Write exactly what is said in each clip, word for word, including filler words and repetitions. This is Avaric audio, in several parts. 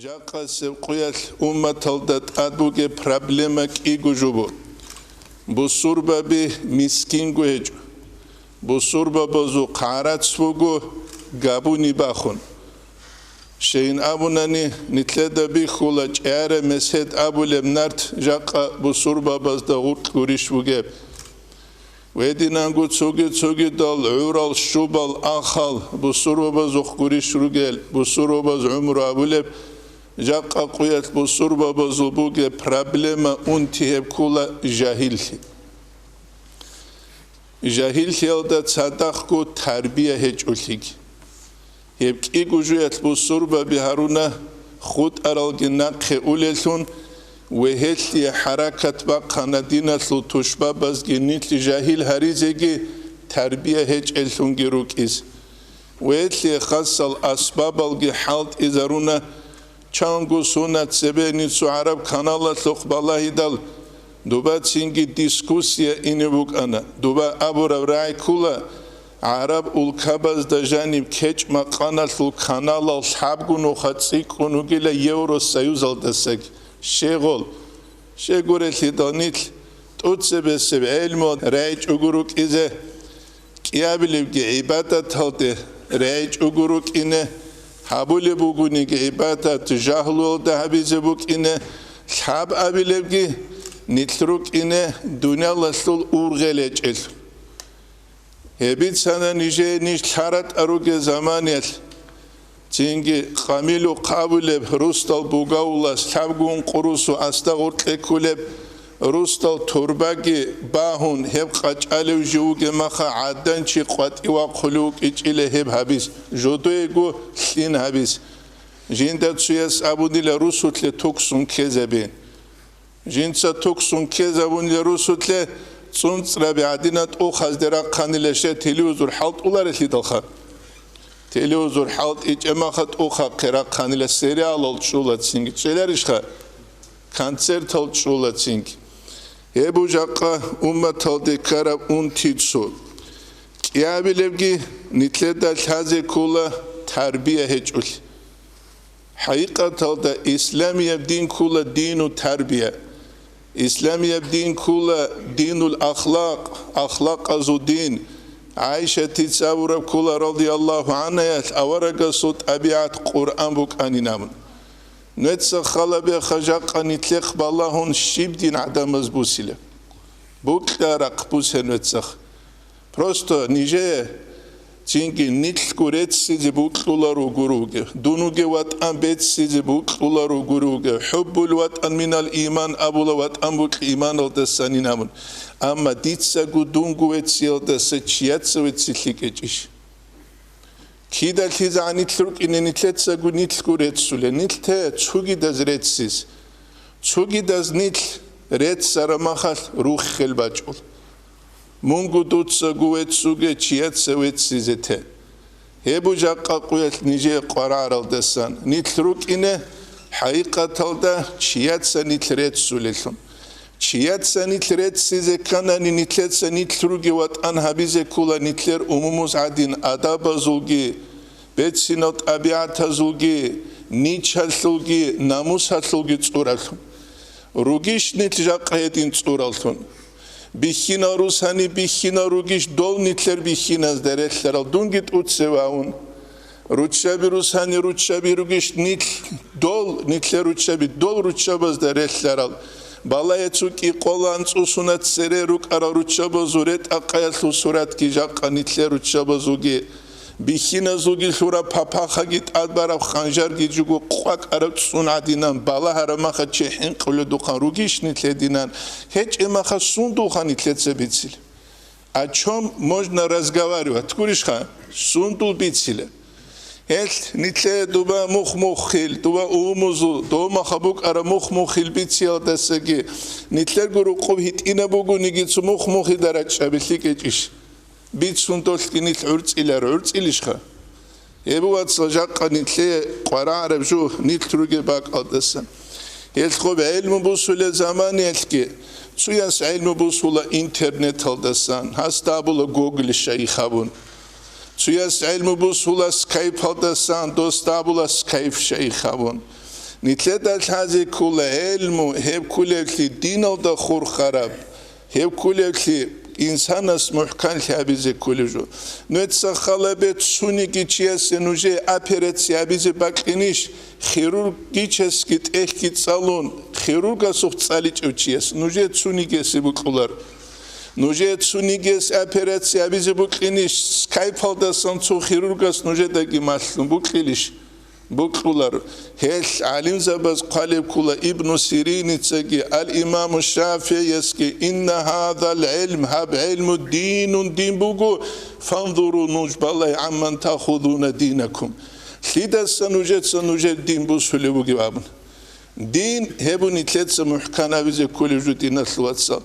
Жакъасеб къуялъ умматалда тӀад бугеб проблема кӀиго жубу. Бусурбаби мискинго гьечӀо. Бусурбабазухъ гӀарац буго габуни бахун. Щайин абунани, нилъеда бихьула чӀяра месед абулеб нарт жакъа бусурбабазда гъуркь гурищ бугеб. Гьединанго цоги-цогидал гӀурал щубал ахал бусурбабазухъ гурищ ругел, бусурбабаз гӀумру абулеб, жакъа къуялъ бусурбабазул бугеб проблема унти гьеб ккула жагьиллъи. Жагьиллъиялда цадахъго тарбия гьечӀолъиги. Гьеб кӀиго жуялъ бусурбаби гьаруна хутӀаралги нахъе улеллъун, ва гьелъие хӀаракат бахъана диналъул тушбабазги нилъ жагьил гьаризеги тарбия гьечӀеллъунги рукӀиз. Ва гьелъие хасал асбабалги хӀалтӀизаруна, чанго сунат цебе ницо гӀараб каналалъухъ балагьидал, дуба цинги дискуссия ине букӀана. Дуба абураб рагӀи ккула, гӀараб улкабазда жаниб кечӀ-макъаналъул каналал лъабго нуха цӀикӀкӀун вугила Евросоюзалдасаги. Щегъол, щегурелъидал нилъ тӀуцебесеб гӀелму рагӀичӀого рукӀизе, кӀиабилебги гӀибадаталде рагӀичӀого рукӀине, гьабулеб бугониги гӀибадат жагьлуялда гьабизе букӀине, лъабабилебги нилъ рукӀине дуниялалъул ургъел гьечӀелъул. Гьеб бицана нижее ниж лъаратӀа ругел заманиялъ. Цинги Къамилухъ абулеб русдал бугавулас лъабгун къурусу астагъур кьеккулеб, русдал турбаги багьун, гьеб къачӀалев жив вугеб маха гӀадан чи къватӀив вахъулев вукӀичӀила гьеб гьабиз, жодоего лъин гьабиз. Жинда цуяс абунила русулъе туксун ккезабин. Жинца туксун ккезабунила русулъе, цӀунцӀраби гӀадина тӀухазде рахъанила, щай телевизор хӀалтӀуларелъидалха. Телевизор хӀалтӀичӀеб маха тӀухахъе рахъанила, сериалал чӀула цинги, чӀеларищха? Концертал чӀула цинги. Гьеб жакъа умматалде ккараб унти цо. КӀиабилебги нилъеда лъазе ккола тарбия гьечӀолъи. ХӀакъикъаталда исламияб дин ккула дину тарбия. Исламияб дин ккула динул ахлакъ, ахлакъазул дин. ГӀайшатица абураб ккула, радияллагьу гӀанхаялъ, аварагасул тӀабигӀат Къуръан букӀанин абун. Нуца халабеха жакъа нилъехъ балагьун щиб дин гӀадамаз бусила. Букьарахъ бусе нуцахъ. Просто нижее цинги нилъго реццизе букьуларо гуруге, дунуге ватӀан беццизе букьуларо гуруге, хӀуббул ватӀан минал иман абула, ватӀан букьи иманалдасанин абун. Амма дицаго дунго вецциялдаса чияца вецци лъикӀечӀищ? КидалъизегӀан нилъ рукӀине нилъецаго нилъго реццулел, нилъ те цугидаз рецциз. Цугидаз нилъ реццара махалъ руххел бачӀул. Мунго дуцаго веццуге чияца веццизе те. Гьеб жакъа къуялъ нижее къварагӀаралдасан нилъ рукӀине, хӀакъикъаталда чияца нилъ реццулеллъун. Чияца нилъ реццизе кканани, нилъеца нилъ руги ватӀан гьабизе ккула нилъер умумуз гӀадин адабазулги, бецинал тӀабигӀатазулги, ничалъулги, намусалъулги цӀуралъун. Ругищ нилъ жакъа гьедин цӀураллъун? Бихьинал русани бихьинал ругищ дол нилъер бихьиназда релълъарал дунги тӀуцевавун? Руччаби русани руччаби ругищ нилъ дол, нилъер руччаби дол руччабазда релълъарал? Балагье цо кӀикъоялда анцӀу сунат цере рукӀарал руччабазул ретӀа-къаялъул суратги жакъа нилъер руччабазулги, бихьиназулги лъураб папахаги тӀадбараб ханжарги жуго къвакӀараб цӀун гӀадинан балагьараб маха чи хӀинкъуледухъан ругищ нилъ гьединан, гьечӀеб маха сундулха нилъеца бицил? О чём можно разговаривать? Гурищха, сундул бицила? Гьелъ нилъее дуба мух-муххил, дуба умумузул, дов маха букӀараб мух-муххил бициялдасаги, нилъерго рукъуб гьитӀинаб бугониги цо мух-мухида рачӀчӀаби лъикӀечӀищ? Бицун долъги нилъ гӀурцӀилар, гӀурцӀилищха? Гьеб, вацал, жакъа нилъее къварагӀараб жо нилъ ругеб бакӀалдасан. Гьелъ гъоб гӀелму бусулеб заманиялъги, цуяс гӀелму бусула интернеталдасан, гьасда абула Google шайихабун. Цуяс гӀелму бусула скайпалдасан, досда абула скайп шайихабун. Нилъеда лъазе ккола гӀелму, гьеб кколевлъи диналда хурхараб, гьеб кколевлъи инсанас мухӀканлъи гьабизе кколев жо. Нуеца халабе цуниги чиясе нужее операция гьабизе бакьинищ, хирургичесги тӀехьги цӀалун, хирургасухъ цӀаличӀев чияс нужее цуниги гьесие букьулар. Нужее цунигес операция гьабизе букьинищ, скайпалдасан цо хирургас нужедаги малъун букьилищ? Букьулар. Гьел гӀалимзабаз хъвалеб ккола Ибну Сириницаги, ал-Имаму ШафигӀиясги: «Инна гьадал гӀилм, гьаб гӀилму динун, дин буго, фанзуру, нуж балай, гӀамман таахузуна динакум». Лъидаса нужеца нужер дин бусулеб бугеб абун. Дин гьеб нилъеца мухӀкан гьабизе кколев жо, диналъул вацал.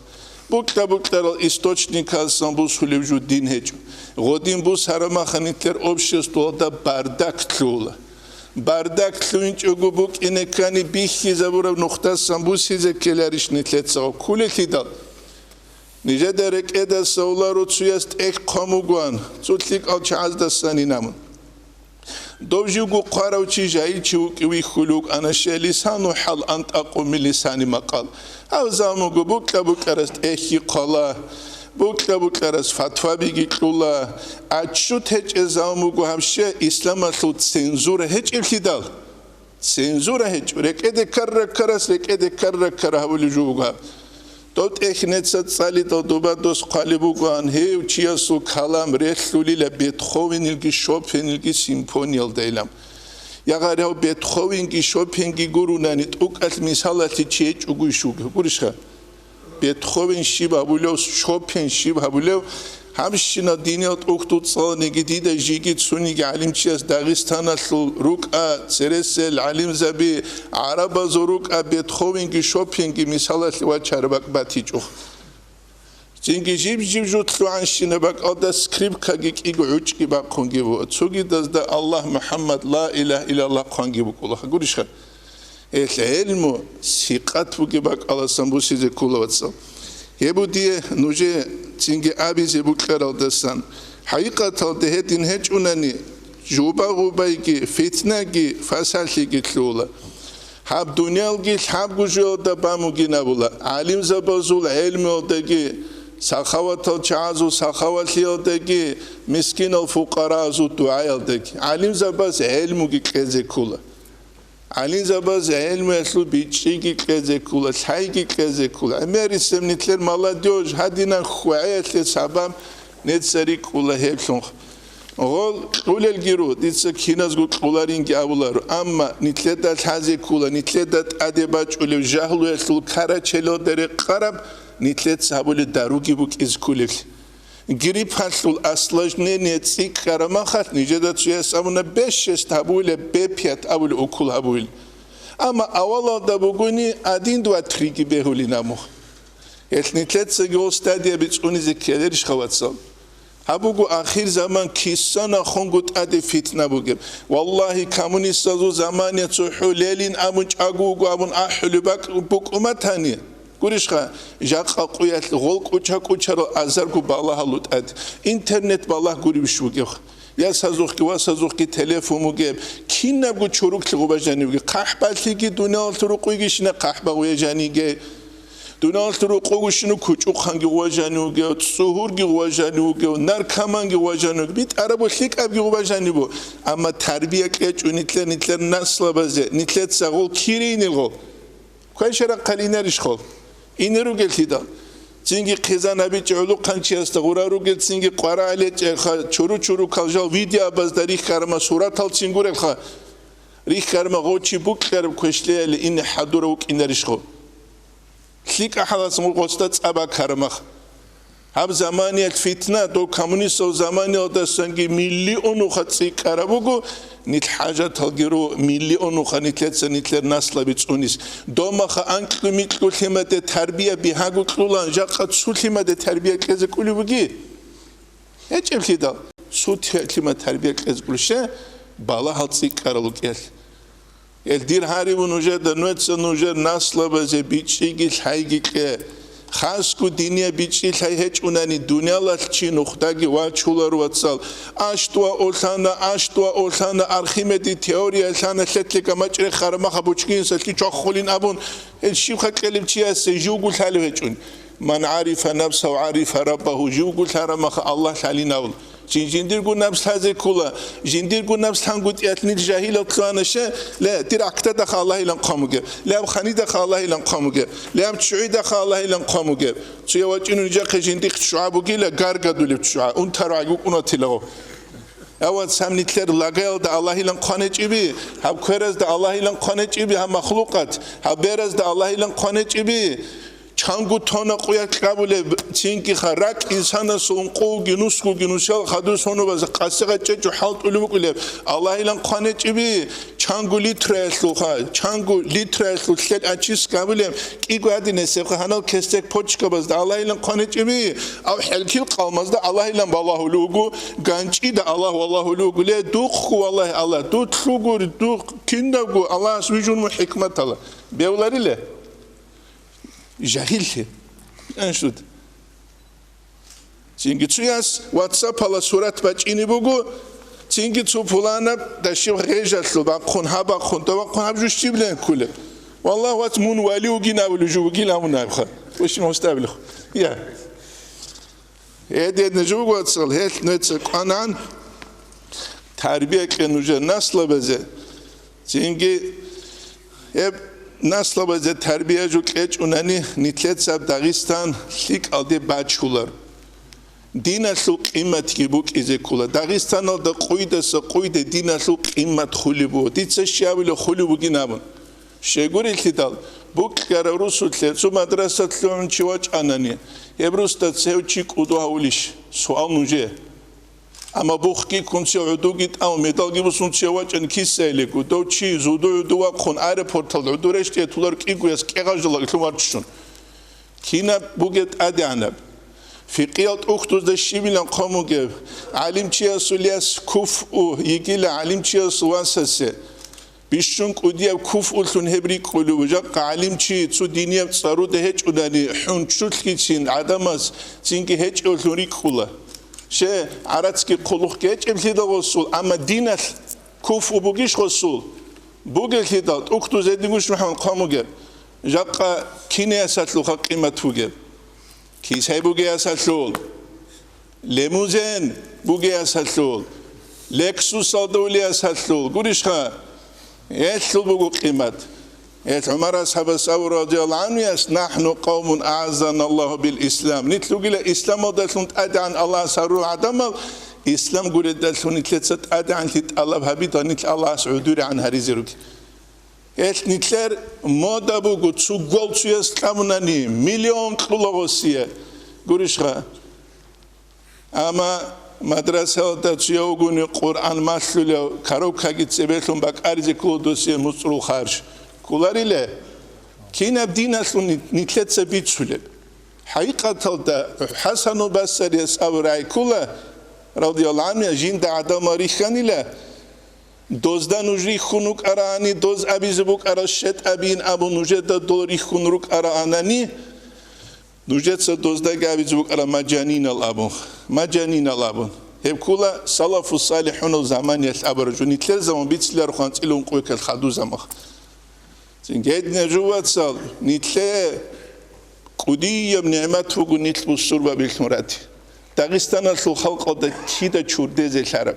Букьа-букьарал источникалсан бусулев жо дин гьечӀо. Гъодин бусараб мехалъ нилъер обществоялда бардак лъугьула. Бардак лъугьинчӀого букӀине ккани, бихьизабураб нухдасан бусизе ккеларищ нилъеца кколелъидал? Нижеда рекӀедаса уларо цуяс тӀехь хъван бугоан, цо лъикӀал чагӀаздасанин абун. Дов живго хъварав чи жагьил чи вукӀи вихьулев вукӀана, щай, лисану хӀал антӀакъу мин лисани макъал. Гьав замуго букьа-букьарас тӀехьги хъвала, букьа-букьарас фатвабиги кьула. Отчет гьечӀеб замуго гьаб, щай, исламалъул цензура гьечӀеблъидал. Цензура гьечӀо, рекӀеде ккара-ккарас рекӀеде ккара-ккара гьабулев жо буго гьаб. Дов тӀехь неца цӀалидал доба дос хъвалеб бугоан, гьев чиясул калам релълъулила Бетховенилги Шопенилги симфониялдайилан. Ягъарав Бетховенги Шопенги гурунани, тӀокӀалъ мисалалъе чи гьечӀогойищ вугев, гурищха? Бетховен щиб гьабулев, Шопен щиб гьабулев, гьабщинал диниял тӀухьдул цӀаланиги, дида жеги цониги гӀалимчияс Дагъистаналъул рукӀа, цересел гӀалимзаби, гӀарабазул рукӀа Бетховенги Шопенги мисалалъе вачараб бакӀ батичӀо. Цинги жиб-жиб жо лъугӀанщинаб бакӀалда скрипкаги кӀиго гӀучӀги бахъунги буго. Цогидазда Аллагь, МухӀаммад, ла илагьа иллаллагь хъванги букӀула. Гурищха? Гьелъ гӀелму сикъат бугеб бакӀаласан бусизе ккола, вацал. Гьеб буго дие нужее цинги абизе букӀаралдасан. ХӀакъикъаталда гьедин гьечӀунани, жуба-гъубайги, фитнаги, фасалъиги лъугьула. Гьаб дуниялги лъабго жоялда бан бугин абула, гӀалимзабазул гӀелмуялдаги, сахаватал чагӀазул сахаватлъиялдаги, мискинал фукъаразул дугӀаялдаги. ГӀалимзабаз гӀелмуги кьезе ккола. ГӀалимзабаз гӀелмуялъул бичӀчӀиги кьезе ккола, лъайги кьезе ккола. ГӀемерисеб нилъер молодёжь гьадинаб хьвагӀиялъе сабаб неца рикӀкӀула гьеблъун. Гъол кьулелги ру, дица киназго кьуларинги абуларо, амма нилъеда лъазе ккула, нилъеда тӀаде бачӀулев жагьлуялъул карачелалда рекъараб, нилъеца гьабулеб даруги букӀизе кколеблъи. Гриппалъул осложнение цӀикӀкӀараб мехалъ, нижеда цояс абуна бешест гьабулеб, бепят абулеб укол гьабуил. Амма авалалда бугони один, два, три-ги бегьулин абун. Гьелъ нилъецаги гъол стадияби цӀунизе ккеларищха, вацал? Гьаб буго ахир заман, киса нахунго тӀаде фитна бугеб. Валлагьи, коммунистазул заманиялъ цохӀо Ленин абун чӀаго вуго абун ахӀулеб бакӀ-, букӀун батани. Гурищха, жакъа къуялъ гъол кӀуча-кӀучарал азарго балагьалу тӀад. Интернет балагь гуребищ бугеб? Ясазухъги васазухъги телефон бугеб. Кинабго чороклъи гъуба жанивги. ХъахӀбалъиги дуниялалъул рукъуйги щина хъахӀба гъуя жаниге. Дуниялалъул рукъугу щину кучӀухъанги гъуба жанив вугев, цӀугьурги гъуба жанив вугев, наркоманги гъуба жанив вугев, битӀарабу лъикӀабги гъуба жаниву. Амма тарбия кьечӀо нилъер, нилъер наслабазе, нилъеца гъол кире инел гъол. Квешарахъал инарищ гъол? Ине ругеллъидал. Цинги хъизан гьабичӀеб гӀолохъанчиясда гъура ругел, цинги къварагӀел гьечӀелха, чуру-чурукал жал видеоабазда рихьарама суратал цин гурелха, рихьарама гъочи букьараб квешлъияле ине хӀадурав вукӀинарищ гъол? ЛъикӀа хӀалас гъосда цӀа бакараб мах. Гьаб заманиялъ фитна, дов коммунистал заманиялдасанги миллионуха цӀикӀкӀараб буго, нилъ хӀажаталги ру, миллионуха нилъеца нилъер наслаби цӀунис. Домаха анкьго-микьго лъимаде тарбия бигьаго кьулан, жакъа цу лъимаде тарбия кьезе кӀулеб буги? ГьечӀеблъидал, цу те-, лъимаде тарбия кьезе кӀулищ, балагьал цӀикӀкӀарал рукӀиялъ. Эл дир гьариву нужеда, нуеца нужер наслабазе бичӀчӀиги лъайги кье. Хасго динияб бичӀчӀи лъай гьечӀунани, дуниялалъ чи нухдаги вачулар, вацал. Аштва олъана, аштва олъана, Архимедил теория лъана, лъетлъи гамачӀ рехараб маха бучгинсалъи чвахулин абун, гьел щибха кьелеб чиясе живго лъалев гьечӀун. Ман гӀарифа нафсагьу гӀарифа раббагьу, живго лъараб маха Аллагь лъалин абун. Жин-, жиндирго напс лъазе ккола. Жиндирго напс лъангутӀиялъ нил жагьилал лъугьана, ше, ле, дир гӀахьдадаха Аллагьилан хъван бугеб, ле, аб ханидаха Аллагьилан хъван бугеб, ле, аб ччугӀидаха Аллагьилан хъван бугеб. Цуя вачӀинун жахъе жиндихъ ччугӀа бугила, гаргадулеб ччугӀа, унтаргӀай букӀунатилаго. Авац гьаб нилъер лагаялда Аллагьилан хъван гьечӀиби, гьаб кверазда Аллагьилан хъван гьечӀиби, гьаб махлукъат, гьаб беразда Аллагьилан хъван гьечӀиби, чанго тона къуя кьабулеб, цинги ха ракӀ инсанасул ункъоги нусгоги нусал хадур сонобаз къасигъа чӀечӀо хӀалтӀулеб букӀулеб, Аллагьилан хъван гьечӀиби, чанго литраялъулха, чанго литраялъул лъел ачис гьабулеб, кӀиго гьадинесебха гьанал кесек почкабазда Аллагьилан хъван гьечӀиби, ав хӀелкил къалмазда Аллагьилан балагьулев вуго, ганчӀида Аллагь валагьулев вуго, ле, духъго валлагь Аллагь, дутлъугури, духъ кинабго Аллагьас вижун мун хӀикматала. Бевлариле? Жагьиллъи. Аншуд. Цинги цуяс ватсапала сурат бачӀине буго, цинги цо пуланаб дашив гъежалъул бахъун, гьаб бахъун, дов бахъун, гьаб жо щиб лен ккулеб? Валлагь, вац, мун вали вугин абулев жо вугин абун абха. Вуш мустабилху. Я. Гьединаб жо буго, вацал, гьелъ нуца кӀванан, тарбия кье нужер наслабазе. Цинги гьеб наслабазе тарбия жо кьечӀунани, нилъецаб Дагъистан лъикӀалде бачулар. Диналъул къиматги букӀизе ккола. Дагъистаналда къуйдаса къуйде диналъул къимат хулеб буго. Дица щай абулеб хулеб бугин абун. Щайгурелъидал, букӀараб русулъе цо мадраса лъугӀун чи вачӀанани, гьеб русда цев чи кӀуду гьавулищ? Суал нужее. Амма бухги ккун цев гӀодовги тӀамун, медалги босун цев вачӀани кисайилиго, дов чи зуду-гӀуду вахъун, аэропорталда гӀодов рещтӀиятулар кӀигояс кӀегъажалаг лъун ваччун. Кинаб бугеб тӀадегӀанаб? Фикъиял тӀухьдузда щибилан хъван бугеб, гӀалимчиясул яс куфу йигила гӀалимчиясул васасе. Бищун кӀудияб куфулъун гьеб рикӀкӀулев жакъа гӀалимчи цо динияб цӀаруда гьечӀунани, хӀунчулъгицин гӀадамаз цинги гьечӀевлъун рикӀкӀула. Ще, гӀарацги хъулухъги гьечӀеблъидал гъосул, амма диналъ куфу бугищ гъосул? Бугелъидал, тӀухьдуз гьедин гуш мухӀман хъван бугеб, жакъа кине ясалъулха къимат бугеб? Кисай бугей ясалъул? Лемузен бугей ясалъул? Лексусалда улей ясалъул? Гурищха? Гьелъул буго къимат. Гьел ГӀумар асхӀабас абу радияллагьу гӀанхуяс: «НахӀну къавмун аъаззана Аллагьу бил ислам». Нилъ ругила исламалдалъун тӀадегӀан Аллагьас гьарурал гӀадамал, ислам гуредалъун нилъеца тӀадегӀанлъи тӀалаб гьабидал, нилъ Аллагьас гӀодорегӀан гьаризе ругел. Гьелъ нилъер мода буго, цо гвал цуяс кьабунани, миллион кьула гъосие. Гурищха? Амма мадрасалда цуя вугони Къуръан малъулев, коробкаги цебелъун бакӀаризе ккола досие муцӀрул харж. Кколариле? Кинаб диналъун ни-, нилъеца бицулеб? ХӀакъикъаталда ХӀасанул Басарияс абурай ккола, радияллагьу гӀанху, жинда гӀадамал рихьанила, дозда нуж рихьун рукӀарани, доз абизе букӀарал щетӀабин абун нужеда дол рихьун рукӀараанани, нужеца доздаги абизе букӀараб мажанинал абун, мажанинал абун. Гьеб ккола салафу салихӀунал заманиялъ абураб жо, нилъер заман бициларо хъанцӀила ункъоекалъ хадур заман. Цинги гьединаб жо, вацал, нилъее кӀудияб нигӀмат буго нилъ бусурбабилъун рати. Дагъистаналъул халкъалда кида чурдезе лъараб.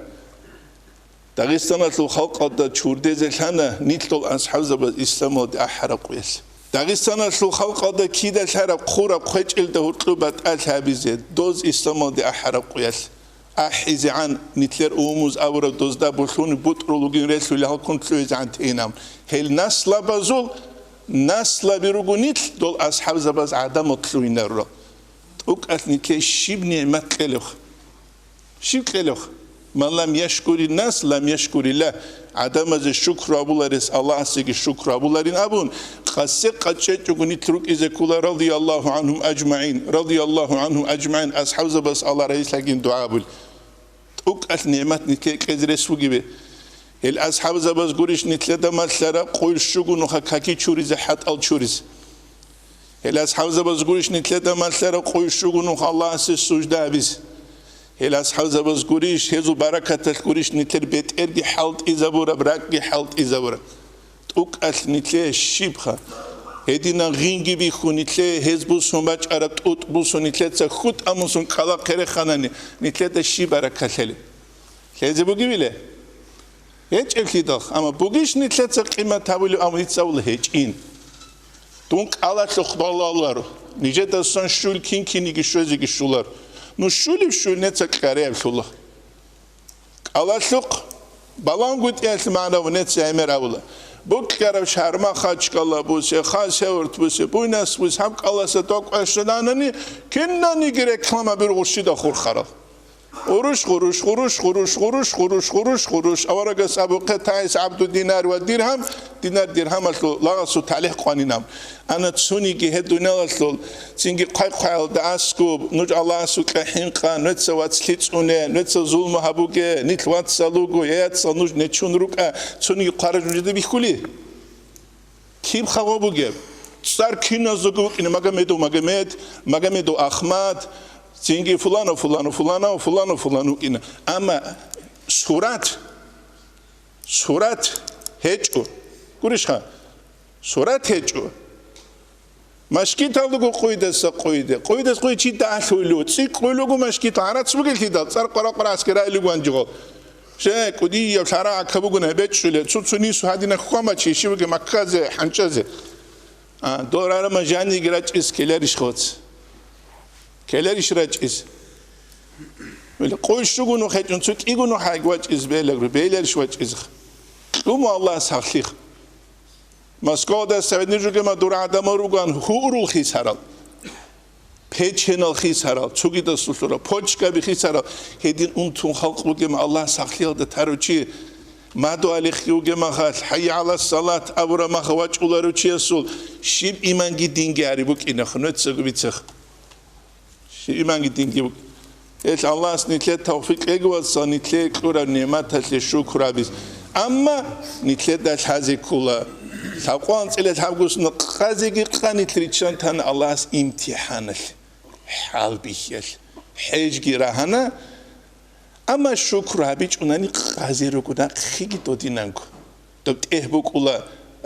Дагъистаналъул халкъалда чурдезе лъана нилъ дол асхӀабзабаз исламалде ахӀараб къуялъ. Дагъистаналъул халкъалда кида лъараб хъураб хъвечӀелда гьоркьоб батӀалъи гьабизе, доз исламалде ахӀараб къуялъ. АхӀизегӀан нилъер умумуз абураб дозда болъуни бутӀрул вугин релълъули гьалкун лъугӀизегӀан тейинаб. Гьел наслабазул наслаби руго нилъ дол асхӀабзабаз гӀадамал лъугьинарурал. ТӀокӀалъ нилъее щиб нигӀмат кьелеб? Щиб кьелеб? Ман лам яшкури нас, лам яшкурилла. ГӀадамазе шукру абуларес Аллагьасеги шукру абуларин абун, къасе къачӀечӀого нилъ рукӀизе ккола, радияллагьу гӀанхум ажмагӀин, радияллагьу гӀанхум ажмагӀин, асхӀабзабаз Аллагь рагьилъагин дугӀа абули. ТӀокӀалъ нигӀмат нилъее кьезе рес бугебе? Гьел асхӀабзабаз гурищ нилъеда малъараб къойил щуго нуха каки чуризе, хӀатӀал чуризе. Гьел асхӀабзабаз гурищ нилъеда малъараб къуй щуго нух Аллагьасе сужда гьабизе. Гьел асхӀабзабаз гурищ, гьезул баракаталъ гурищ нилъер бетӀерги хӀалтӀизабураб, ракӀги хӀалтӀизабураб. ТӀукӀалъ нилъее щибха? Гьединан гъинги бихьун нилъее, гьез бусун бачӀараб тӀутӀ бусун нилъеца хутӀа мусун кӀала хъереханани, нилъеда щиб баракат лъелеб? Лъезе бугевиле? ГьечӀеблъидал, амма бугищ нилъеца къимат гьабулеб, амма дица абула гьечӀин. Дун кӀалалъухъ балаларо, нижедасан щул кин киниги щвезеги щулар. Ну щулеб щул неца кьареяблъула. КӀалалъухъ балангутӀиялъ магӀнав неца гӀемер абула. Букьарав шагьар Махачкала бусе, Хасавюрт бусе, Буйнакск бусе, гьаб кӀаласа тӀокӀкӀвешлъанани, кинаниги реклама биргъущида хурхарал. Гъурущ, гъурущ, гъурущ, гъурущ, гъурущ, гъурущ, гъурущ, гъурущ. Аварагас абухъе тайс гӀабду динар ва диргьам, динар диргьамалъул лагъасул талихӀ къванинаб. Ана цуниги гьеб дуниялалъул, цинги хъвай-хъваялда аскуб, нуж Аллагьасукьа хӀинкъа, нуца вацлъи цӀуне, нуца зулму гьабуге, нилъ вацал руго, я яцал нуж нечун рукӀа, цуниги хъвараж нужеда бихьули? Киб хъагъо бугеб? ЦӀар киназдаго вукӀине Магомедов Магомед, Магомедов Ахмад, цинги фуланов, фуланов, фуланов, фуланов, фулан вукӀине. Амма сурат, сурат гьечӀо. Гурищха? Сурат гьечӀо. Машгиталдаго къойдаса къойде. Къойдас къой чи дагьлъуйлу, цӀикӀкӀуйлуго машгитал. Гьарац бугелъидал, цӀар къвара-къвара аскерайлугу ванжигъо. Ше, кӀудияб лъара гӀака бугун гьебечӀчӀулел, цо-цо нису гьадина хьвамачи, щивги макказе, хӀанчӀазе. А, дорарама жаниги рачӀиз келарищ хоц? Келарищ рачӀиз? Вели, къойщугуну хӀечӀун, цо кӀигуну хӀайг вачӀиз белагру, беларищ вачӀиз? Кьуму Аллагьас гьахлих. Москвада советник жугема дур гӀадамал руган гьурул хисарал. Печенал хисарал, цогидасулъура, почкаби хисарал, гьедин унтун халкъ бугема Аллагь сахлъиялда тарав чи, мадугьалихъ вугемахалъ, хӀайя гӀала салат абура маха вачӀуларев чиясул щиб иманги динги гьари букӀинахъ, нуцаго бицехъ. Щиб иманги динги букӀин. Гьелъ Аллагьас нилъе тавфикъ кьеги, вацал, нилъе кьураб нигӀматалъе шукр гьабиз. Амма нилъеда лъазе ккола. Лъабкъо анцӀила лъабгусна къазеги къа нилъ риччан тана Аллагьас имтихӀаналъе. ХӀалбихьиялъ хӀежги рагьана, амма шукру гьабичӀунани къазе ругода хъиги додинанго. Доб тӀегь букӀула,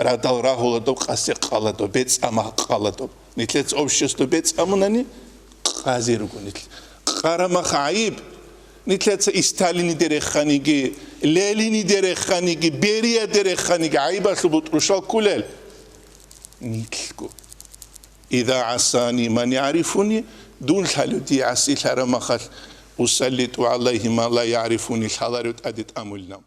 радал рагьула, доб къасе къала, доб бецӀама къала доб. Нилъеца общество бецӀамунани къазе руго нилъ. Къарамах гӀайиб, нилъеца Сталиниде реханиги, Лениниде реханиги, Берияде реханиги гӀайибалъул бутӀрушал ккулел. Нилъго. Иза гӀасани ман ягӀрифуни, дун лъалев дие гӀасилъараб махалъ, усаллиту гӀалайгьи ма ла ягӀрифуни, лъаларев тӀаде тӀамулинав.